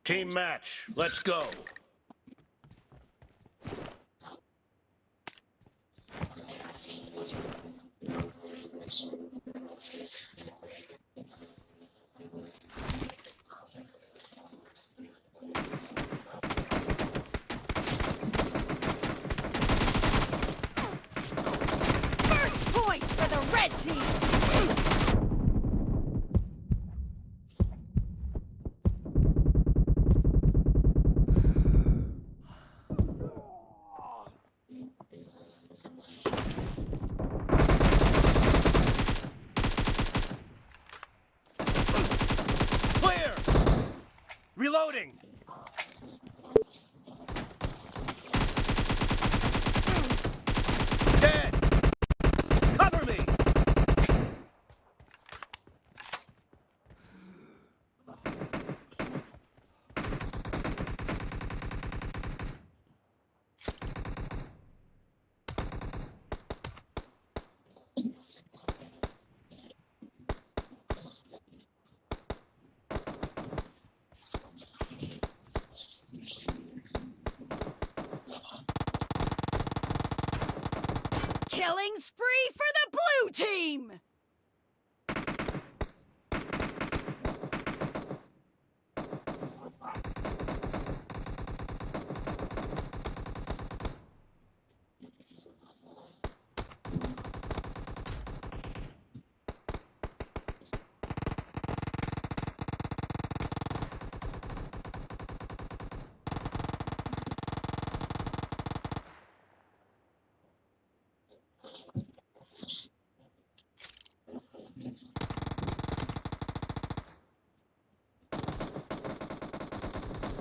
Team match, let's go. First point for the red team! Clear! Reloading! Dead! Cover me! Killing spree for the blue team!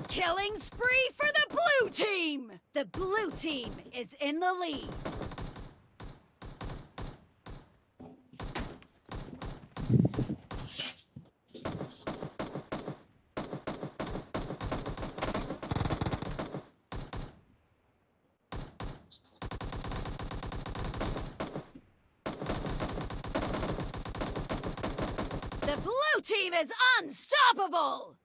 Killing spree for the blue team! The blue team is in the lead. The blue team is unstoppable!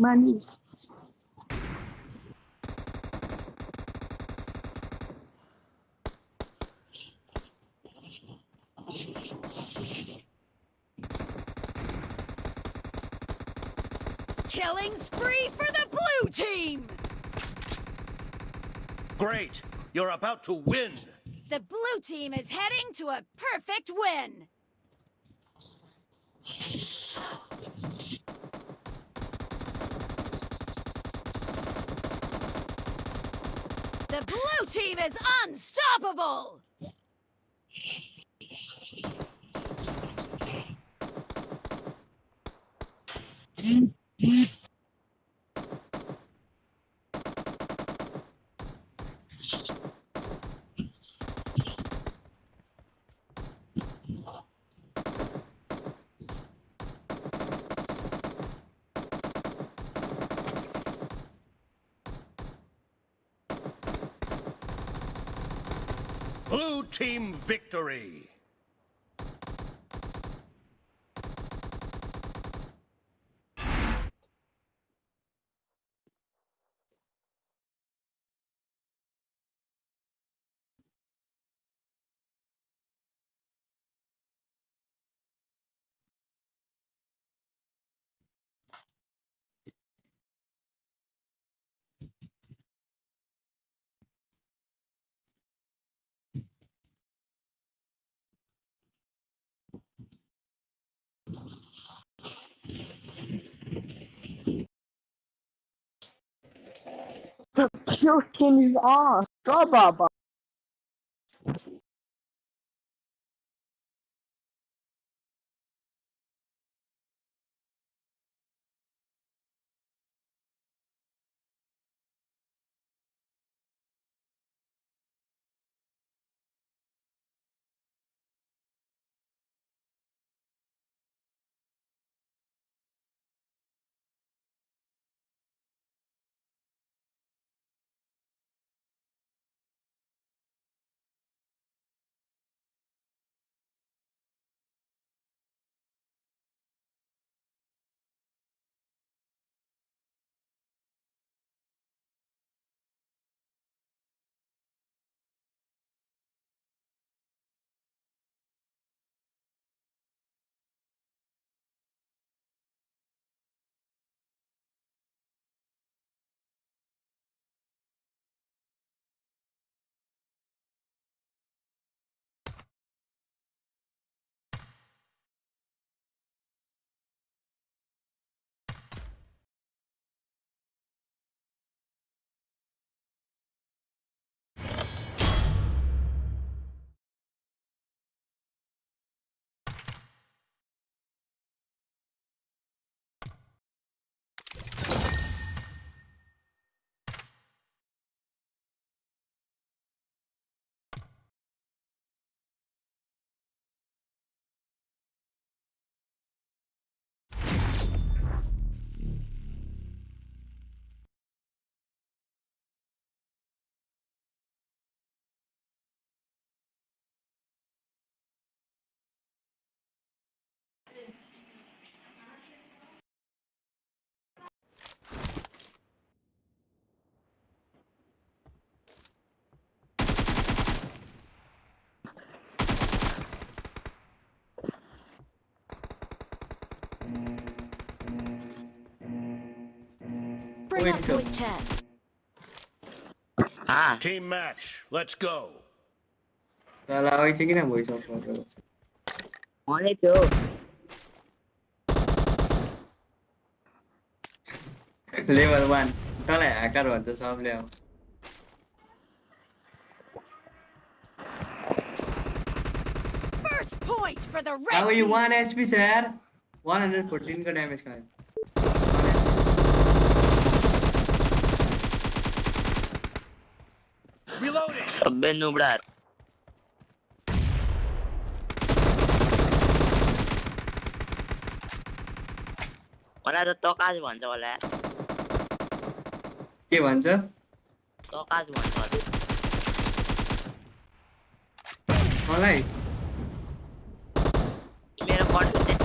Money. Killing spree for the blue team! Great! You're about to win! The blue team is heading to a perfect win! The blue team is unstoppable! Blue team victory! Your team is unstoppable. Bring up voice chat. Team match. Let's go. Lalaway sige na voice off mo. Only two. Level 1. Tala hacker भन्छ सबले अब. First point for the red How you team. 1 HP sir? 114 का damage खायो. Reloading. अबे नुबड़ा मलाई त तकाज भन्छ होला के भन्छ? तकाज भन्छ होला मलाई मेरो content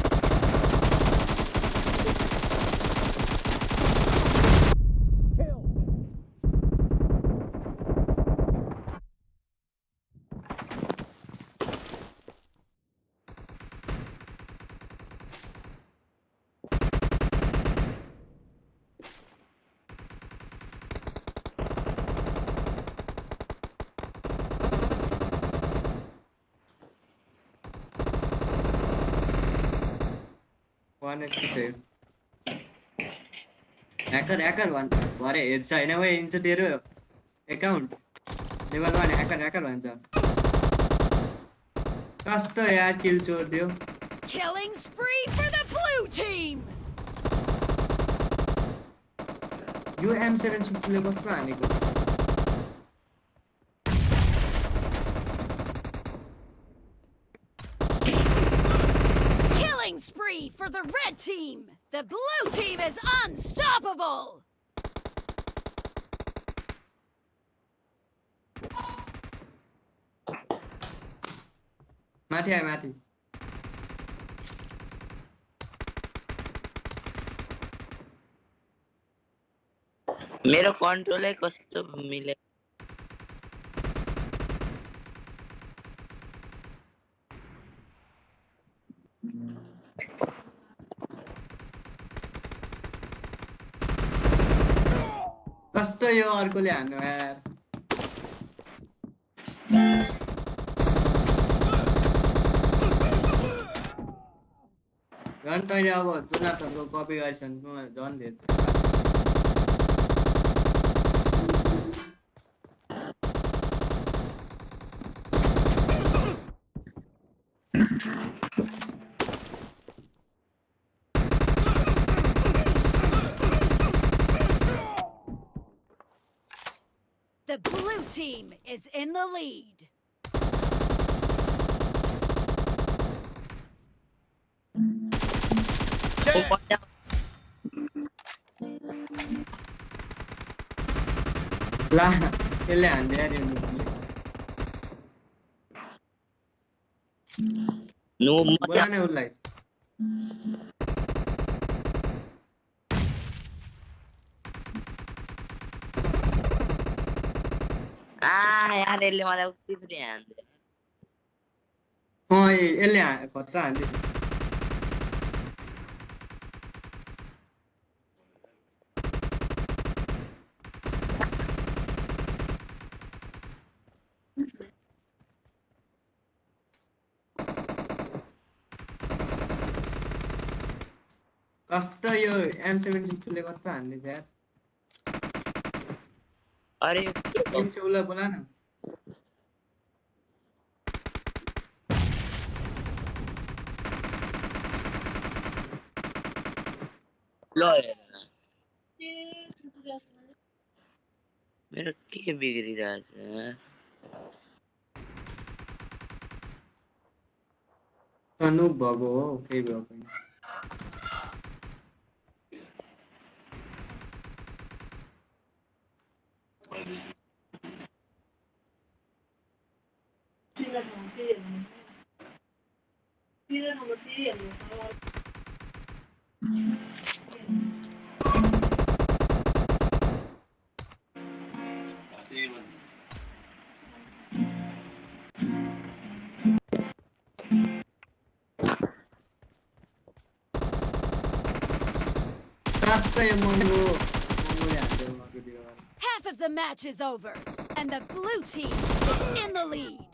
Hacker one. Why it's anyway into the account. Level 1 hacker भन्छ. कस्तो यार kill छोड्दियो. Killing spree for the blue team. यो M7 सुटले कस्तो हानेको. Killing spree for the red team. The blue team is unstoppable. माथि आयो माथि. मेरो कन्ट्रोलै कस्तो मिले कस्तो यो अर्कोले हान्नु यार. झन् तैँले अब जोनाथनको कपी गरिसक्नु झन् धेरै. The blue team is in the lead. Dead. ला यसले हान्दै आयो Noob बोला न उसलाई यार यसले मलाई उति पनि हान्दैन यसले खतरा हान्दै कस्तो यो M72 ले कस्तो हान्दैछ यार अरे किन्छ उसलाई बोला न ल मेरो के बिग्रिरहेछ तनु भएको हो केही भयो पनि Half of the match is over, and the blue team is in the lead.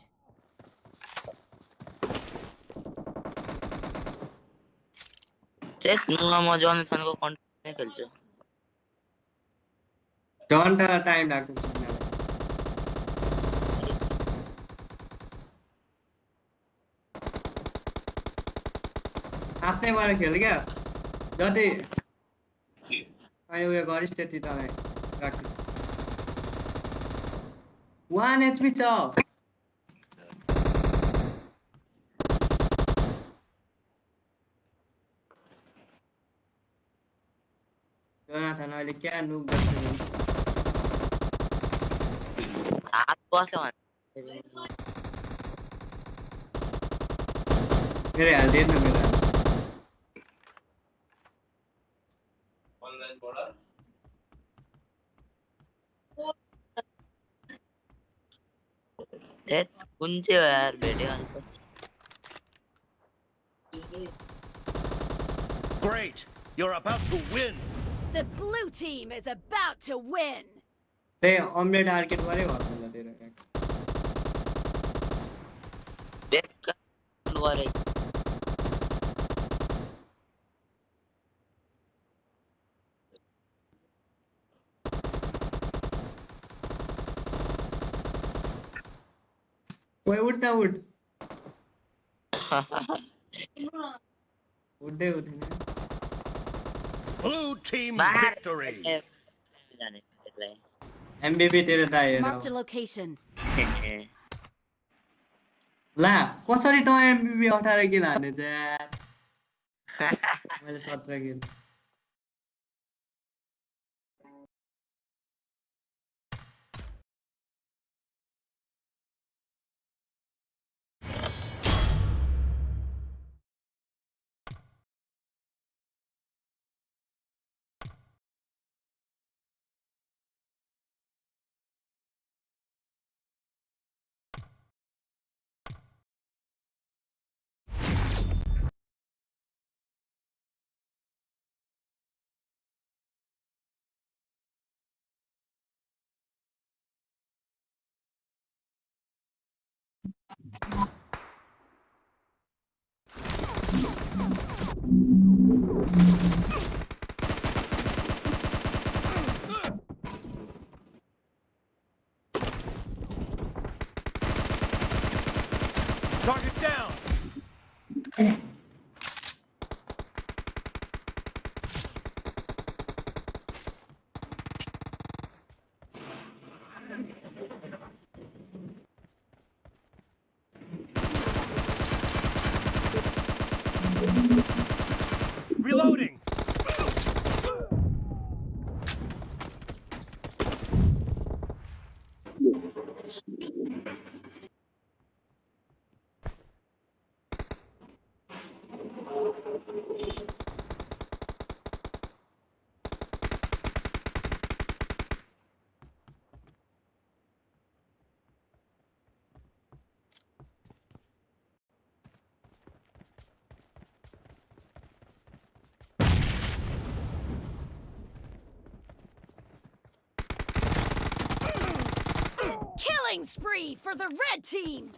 म जोनाथनको कन्ट्रोल नै खेल्छु घन्टा टाइम लाग्छ सिग्नल आफ्नै भएर खेल क्या जति उयो गरिस् त्यति तँलाई राख्छु 1 HP छ जोनाथन अहिले क्या नुब गर्छ हात बस्यो मेरो हाल्दैन न मेरो कुन चाहिँ हो यार भेट्यो अन्त Great. You're about to win. The blue team is about to win. त्यही अम्ले टार्गेट गरे भन्नु ल तेरो गरे ओए उठ न उठ उठ्दै उठ्दैन Blue team victory. MVP तेरो दाइ Marked a location. ला कसरी त MVP 18 किल हाने यार मैले 17 किल Target down. Killing spree for the red team!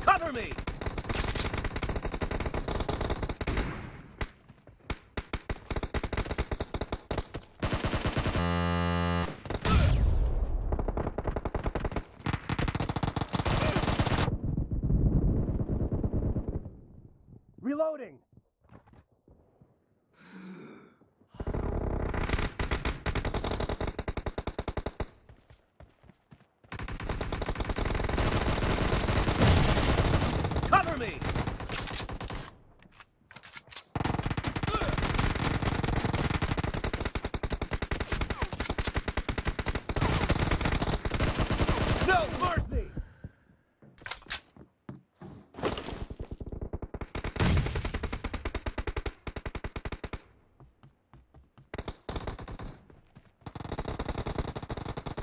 Cover me! Reloading! Cover me! No mercy!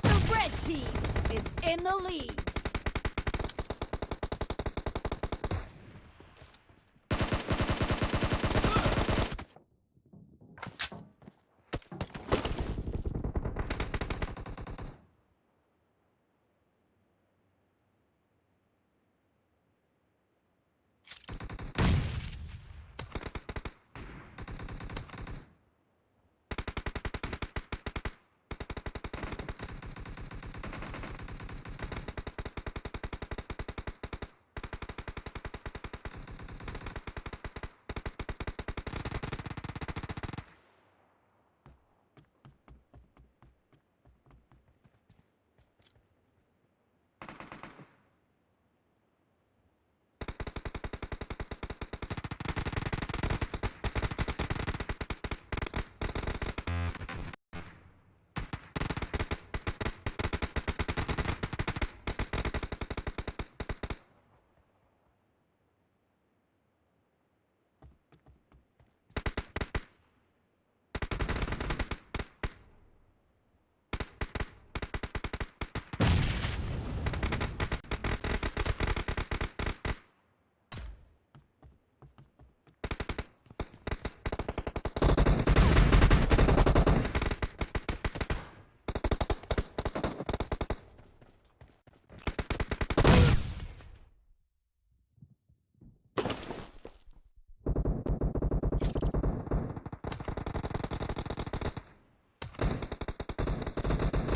The red team is in the lead.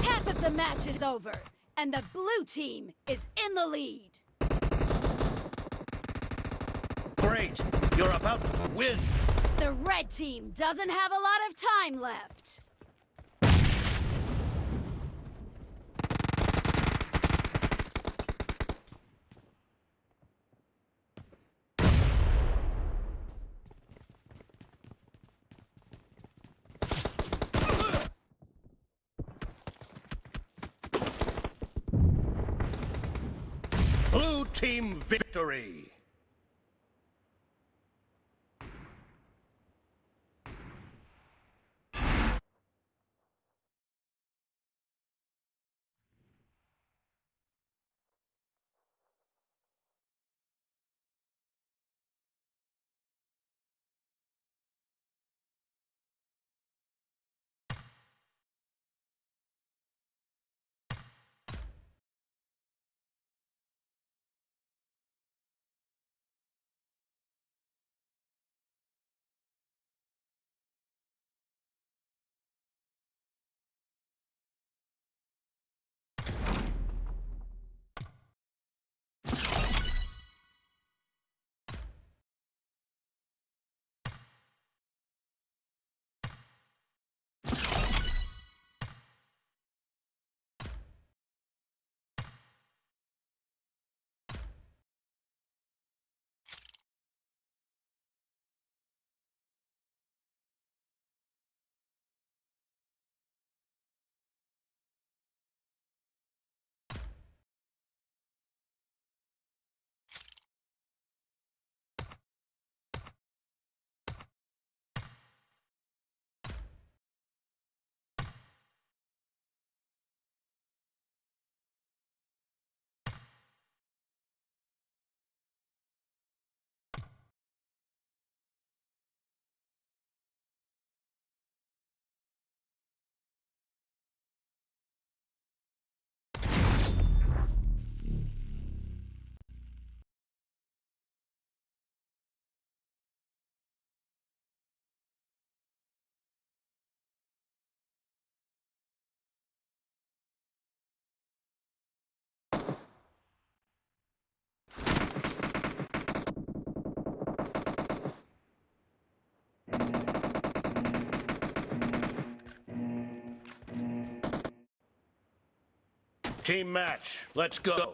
Half of the match is over, and the blue team is in the lead. Great! You're about to win! The red team doesn't have a lot of time left. Blue team victory! Team match. Let's go.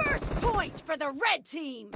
First point for the red team.